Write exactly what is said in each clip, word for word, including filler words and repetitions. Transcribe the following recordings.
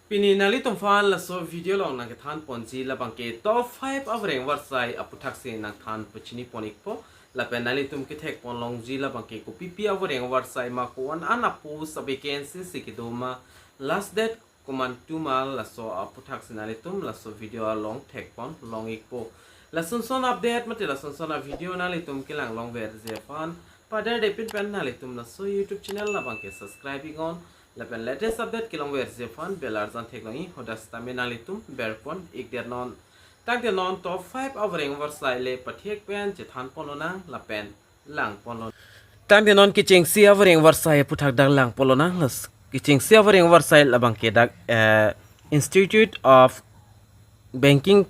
Pini nanglitum aphan laso video along nangkethan ponji labangke top five avoreng avarsai aputhaksi nangthan pachini pon ikpo. Lapen nanglitum kethek pon longji labangke kopipi avoreng avarsai ma, ko-an an apost avacancy si kedo ma, last date komantu ma, laso aputhaksi nanglitum laso video along thek pon long ikpo. Lason son update mate lason son avideo nanglitum kelang longverji aphan, padar depin pen nanglitum laso YouTube channel labangke subscribe iknon. Lapen latest update kelongverji aphan bell arjan theklong ik, hadak sitame nanglitum ber pon ikdet non. Tangte non top five avoreng avarsai le pathek pen chethan pon lonang lapen lang pon lo. Tangte non kechengsi avoreng avarsai aputhak dak lang pon lonang. Las kechengsi avoreng avarsai labangke dak, eh, Institute of Banking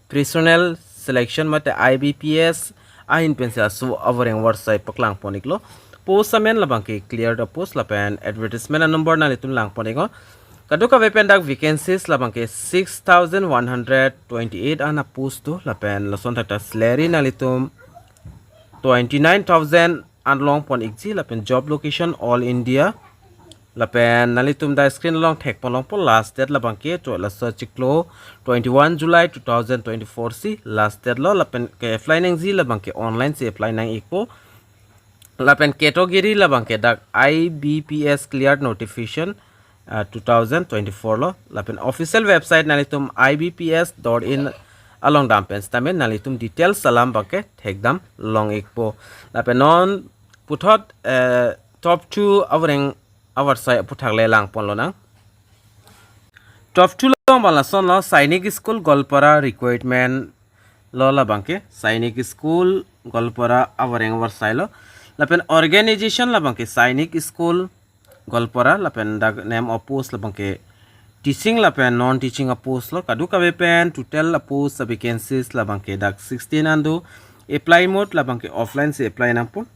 Personnel Selection mate I B P S ahin pensi laso avoreng avarsai paklang pon iklo. Post amen labangke cleared apost lapen advertisement anumber nanglitum lang pon iknon. Kadokave pen dak vacancies labangke six thousand one hundred twenty-eight an apost do lapen lason thakthak salary nanglitum twenty-nine thousand an long pon ikji lapen job location all India. Lapen nanglitum dak screen along thek pon longpo, last date labangke to laso chiklo twenty-one July two thousand twenty-four si last date lo. Lapen ke-apply nangji labangke online si apply nang ikpo. Lapen category labangke dak I B P S cleared notification, ah, two thousand twenty-four lo. Lapen official website nanglitum I B P S dot in along dam pen sitame nanglitum details alam abangke thekdam long ikpo. Lapen non puthot, eh, top two avoreng avarsai aputhak le lang pon lonang. Top two along abang lason lo, Sainik School Goalpara recruitment lo labangke, Sainik School Goalpara avoreng avarsai lo. Lapen organization labangke Sainik School Goalpara, lapen dak name of post labangke teaching lapen non teaching apost lo. Kadokave pen total apost avacancies labangke dak sixteen an do. Apply mode labangke offline si apply nang pon.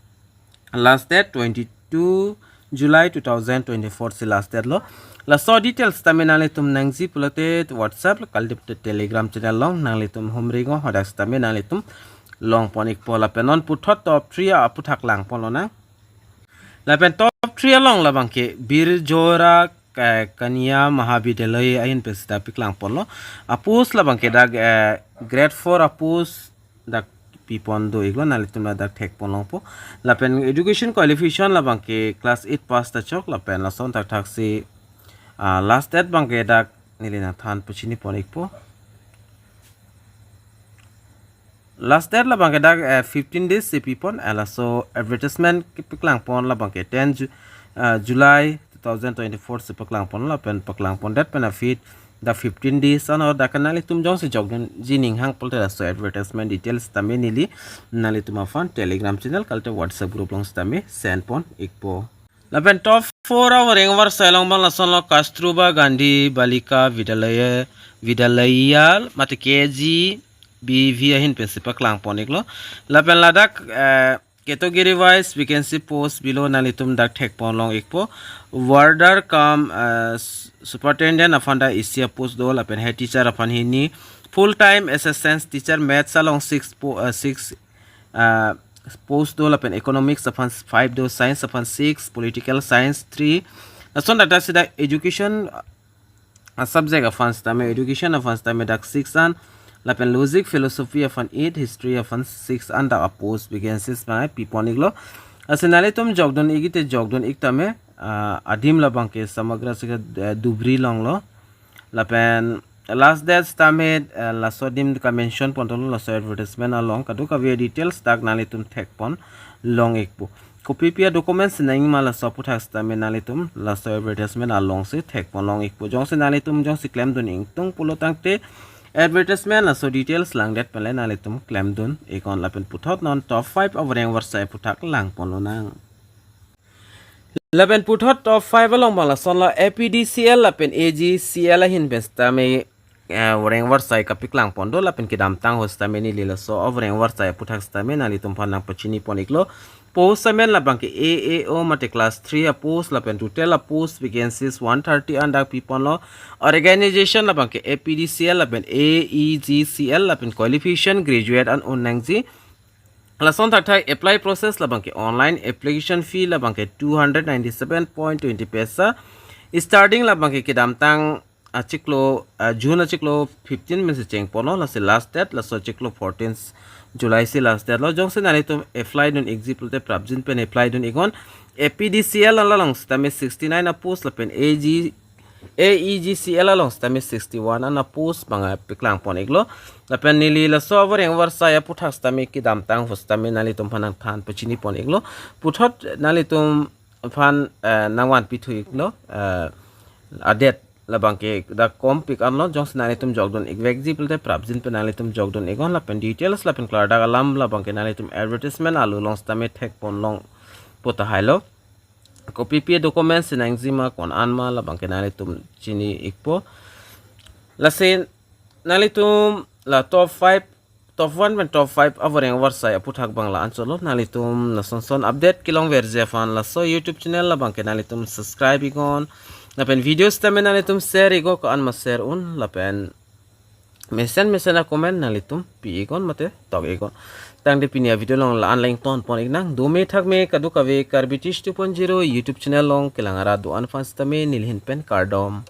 Last date twenty-two July two thousand twenty-four si last date lo. Laso details tame nanglitum nangji pulote WhatsApp lo, kalite Telegram channel along nanglitum humri iknon, hadak sitame nanglitum long pon ikpo. Lapen non puthot top three aputhak lang pon lonang. Lapen top three along labangke Bir Jora Ka-, Kanya Mahavidyalaya ahin pensi dak paklang pon lo. Apost labangke dak, eh, grade four apost dak pi pon do iklo, nanglitum ladak thek pon longpo. Lapen education qualification labangke class eight pass ta chok, lapen lason thakthaksi, ah, last date abangke dak neli nangthan pachini pon ikpo. Last date labangke dak, eh, fifteen days si pi pon, eh, laso advertisement kepaklang pon labangke ten Ju-, eh, July two thousand twenty-four si paklang pon lapen paklang pon det pen aphi dak fifteen days anor dak nanglitum jongsi jokdunji ning hang pulote laso advertisement details tame neli nanglitum aphan Telegram channel kalite WhatsApp group along sitame send pon ikpo. Lapen top four avoreng avarsai along abang lason lo, Kasturba Gandhi Balika Vidyalaya, Vidyalaya mate K G B V ahin pensi paklang pon iklo. Lapen ladak, eh, category wise vacancy post below nanglitum dak thek pon long ikpo. Warder cum, eh, s-, superintendent aphan dak isi apost do, lapen head teacher aphan hini, full time assistant teacher maths along six po-, eh, six, eh, post do, lapen economics aphan five do, science aphan six, political science three. Lason thakthaksi dak education, ah, subject aphan sitame, education aphan sitame dak six an, lapen logic philosophy aphan eight, history aphan six an dak apost vacancies abang pi pon iklo. Lasi nanglitum jokdun ikji te jokdun ik tame, ah, adim labangke Samagra Shiksha, eh, Dhubri along lo. Lapen last date sitame, eh, laso adim ka-mention pon tanglo laso advertisement along, kadokave details dak nanglitum thek pon long ikpo. Kopipi adocuments nangji ma laso aputhak sitame nanglitum laso advertisement alongsi thek pon long ikpo. Jongsi nanglitum jongsi klemdun ingtung pulo tangte advertisement laso details langdet pen le nanglitum klemdun iknon. Lapen puthot non top five avoreng avarsai aputhak lang pon lonang. Lapen puthot top five along abang lason lo, A P D C L lapen A G C L ahin pen sitame, eh, avoreng avarsai kapaklang pon do, lapen kedamtang ahut sitame neli laso avoreng avarsai aputhak sitame nanglitum aphan nangpachini pon iklo. Post amen labangke A A O mate class three apost, lapen total apost vacancies one thirty an dak pi pon lo. Organization labangke A P D C L lapen A E G C L, lapen qualification graduate an un nangji. Lason thakthak apply process labangke online, application fee labangke two hundred ninety-seven point twenty paisa. Starting labangke kedamtang achiklo, ah, June achiklo fifteen pensi chengponlo, lasi last date, laso achiklo fourteen July si last date lo. Jongsi nanglitum apply dun-ikji pulote prapjin pen apply dun-iknon. A P D C L along sitame sixty-nine a post lapen A G, A E G C L along sitame sixty-one an a post abang paklang pon-iklo. Lapen neli laso avoreng avarsai aputhak sitame kedamtang pu sitame nanglitum aphan nangthan pachini pon-iklo. Puthot nanglitum aphan, eh, nangvanpi thu-iklo, eh, a-date labangke dak kom pik anlo. Jongsi nanglitum jokdun-ikvekji pulote prapjin pen nanglitum jokdun-iknon, lapen details lapen klardak alam labangke nanglitum advertisement along sitame thek pon longpo tahai lo. Kopi pi documents si nangjima, ko-an ma labangke nanglitum chini-ikpo. Lasi nanglitum la top five, top one pen top five avoreng avarsai aputhak abang la-anchot lo. Nanglitum lason son update kelongverji aphan laso YouTube channel labangke nanglitum subscribe-iknon. Lapen video sitame nanglitum share-iknon, ko-an ma share un, lapen mesen mesen a-comment nanglitum pi-iknon mate tok-iknon. Tangte pini a-video along la-an le ington pon-iknang. Dome thakme kadokave Karbi Tish two point zero YouTube channel along kelang arat do-an aphan sitame neli ahin pen kardom.